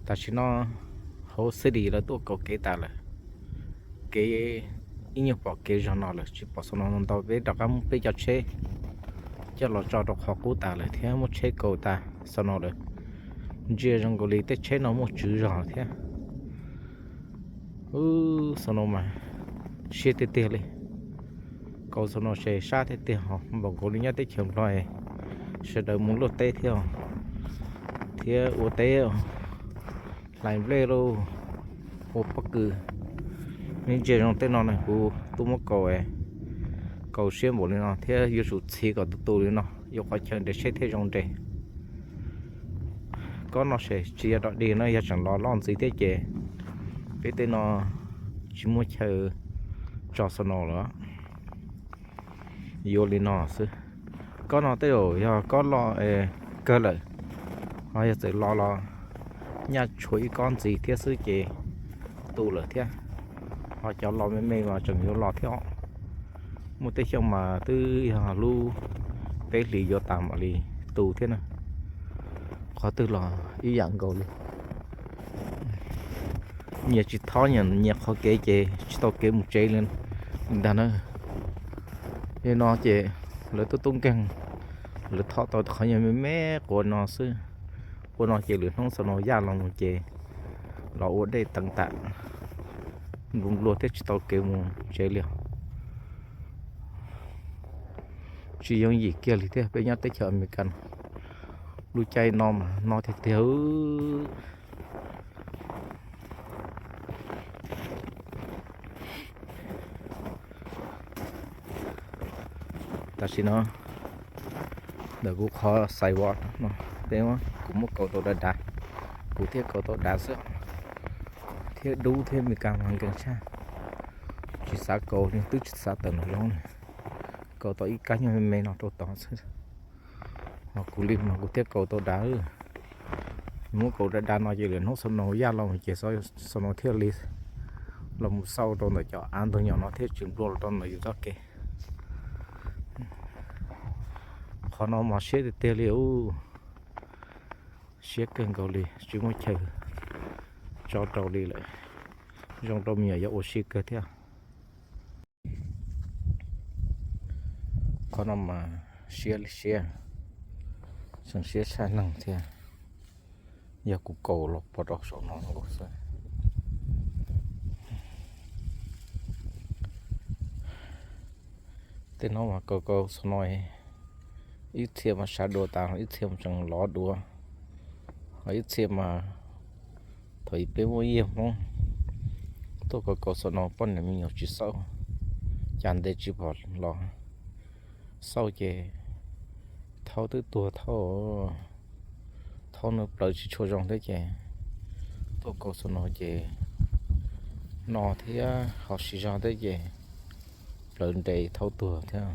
Tam sim no hauv city lawv tuaj kaus kev tas lawm. Kev, ib nyuag pom kev zog no lawm, tsis pom xov no ntau, peb rov qab muab peb cov tsheb coj los tso rau qhov qub tas lawm thiab muab tsheb kaus tas xov no lawm. Ntsia zoo nkaus li tej tsheb no muaj tswv zog thiab. Xov no mas siab tiag tiag li. Kaus xov no ces sab tiag tiag, ho npaum nkaus li nyob teb chaws Nplog, sawv daws mus luaj teb thiab, thiab ua teb, hlais nplej lauj, ua pob kws. Neb ntsia zoo tej no na, kuv tuaj muab kaus, kaus siab npaum li no thiab yuav tsum txhiv kom tu tu li no, yuav qhov chaw nres tsheb thiaj zoo nres. Kob no ces tsis yog dog dig no, yog tseem los loj ntxiv thiab ces peb tej no tsis muaj chaw tso xov no lawm. Yuav li no xwb. Kob no tej zaum yog kob loj kawg lawm, ho yog txawm los los nyaj tshuav ib kob ntxiv thiab xwb ces tu lawm thiab. Ho cov los me me mas tseem yuav los thiab os. Muaj tej xyoo mas twb yog lub peb hlis yuav tas mam li tu thiab na. Qhov twg los ib yam nkaus li. Nyias tsis txhob nyias qhov kev ces tsis tau kev mus tsev li ntag na. Li no ces lawv tub tub nkeeg, lawv thov tau qhov nyuag me me quav no xwb. Ua no ces lwm hnub xov no yaj los mus ces los ua dej teev tam, nplua nplua thiab tsis tau kev mus tsev li. Tsis yooj yim kiag li thiab peb nyob teb chaws Amelikas no. Lub caij no mas no tiag tiag. Tam sim no ntawm kuv qhov sidewalk no, peb, kuv muab kaus tau dav dav, kuv thiaj kaus tau dav xwb, thiab dub thiab Amelikas mas nkees tshaj. Tsis xav kaus li, twb tsis xav tawm nram zoov li, kaus tau ib kab nyuag me me no rau tod xwb. Ho kuv li mas kuv thiaj kaus tau dav. Muab kaus dav dav no ces lwm hnub xov no yaj los ces xov no thiaj li los mus xauj rau ntawm cov av ntug nyom no thiaj tsis nplua los rau ntawm yus txoj kev. Qhov no mas siab tiag tiag li ub, siab kawg nkaus li, tsis muaj chaw tso rau li lawm. Zoo rau me nyuam yaus ua si kawg thiab. Qhov no mas siab li siab, tseem siab tshaj neeg thiab. Yog kuv kaus los pov rau saum no nkaus xwb. Tej no mas kaus kaus xov no, ib txhia mas sav dua tas, ib txhia mas tseem lov dua, ho ib txhia mas thaum peb muaj ib yam Hmoob tuaj kaus kaus xov no, poj niam me nyuam tsis xauj, cas ntev tsis pom los xauj ces thaub twb tuag thauj, thaub nws plawv tsis tshua zoo thiab ces tuaj kaus xov no ces no thiab ho siv zog thiab ces plawv nres thaub tuag thiab.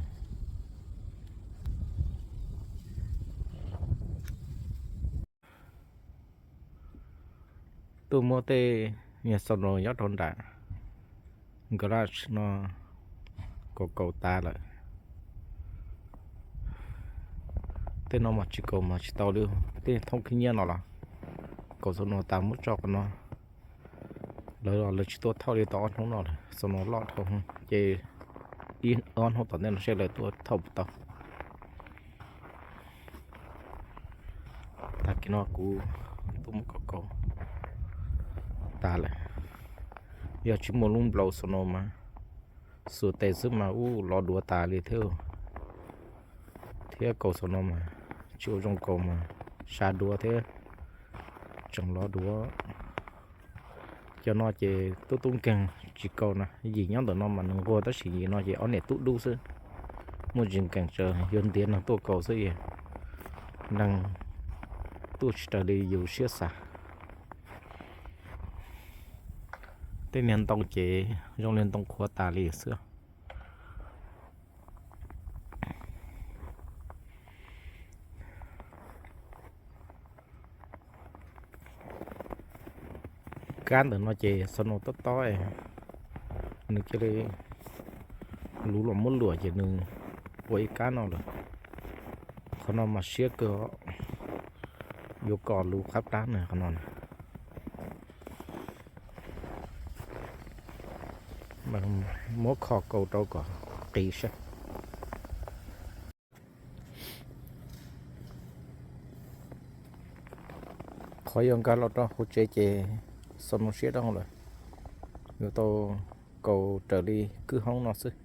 Tuaj muab tej nyuag xov no nyob rau nram garage no kaus kaus tas lawm. Tej no mas tsis kaus mas tsis tau li, tej thoob khib nyiab no los kaus xov no tas muab tso qhov no. Lawv los lawv tsis tuaj thauj li tau ob hnub no lawm, xov no loj dhau ces ib ob hnub tom ntej no seb lawv tuaj thauj puas tau. Tag kis no kuv tuaj muab kaus kaus tas lawm. Yog tsis muaj lub nplau xov no mas xuas tes xwb mas ub lov duav tas li thiab. Thiab kaus xov no mas tsis ua zoo kaus mas sab duav thiab tseem lov duav. Cov no ces tub tub nkeeg tsis kaus na, yim nyob ntawm no mas nws nquag tab sis yim no ces ob niam tub dub xwb. Muaj ntsis nkees tsawv yuav ntiav neeg tuaj kaus xwb, neeg tuaj tsis raws li yus siab xav. Tej niag ntoo ces zoo li ntoo qhuav tas li xwb. Kab ntawm no ces xov no tob tob, nws cia li luv los muab luam ces nws ua ib kab no lawm. Qhov no mas siab kawg, yuav kom luv qab plab na qhov no na. Mas muab kho kaus rau kom qis saib. Qhov yog nkag los rau hauv tsev ces xo no siab dhau lawm. Yuav tau kaus raws li kwj hoob no xwb,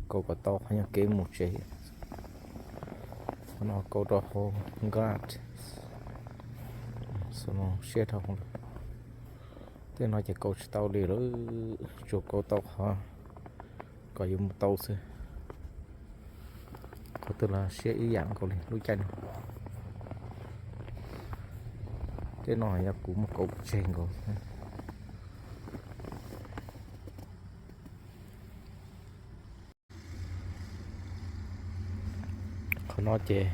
kaus kom tau qhov nyuag kev mus tsev. Qhov no kaus rau hauv nkag, xo no siab dhau lawm. Tej no ces kaus tsis tau li lawm, tsuas kaus tau qhov kom yuav mus tau xwb. Qhov twg los siab ib yam nkaus li lub caij no. Tej no yog kuv muab kaus tseg nkaus. Qhov no ces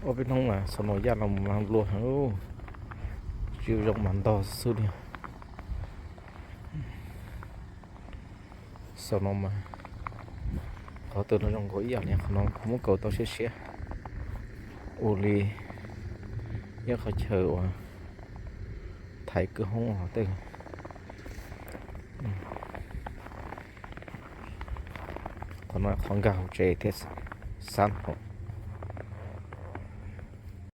ob peb hnub mas xo no yaj los mas nplua heev, tsis zoo mas ntog xwb li. Xo no mas qhov twg los zoo nkaus ib yam li qhov no, kuv muab kaus tau siab siab. Ua li ib qhov chaw uas thaiv kwj hoob hov tej. Qhov no qhov nkag hauv tsev thiab, xab hauv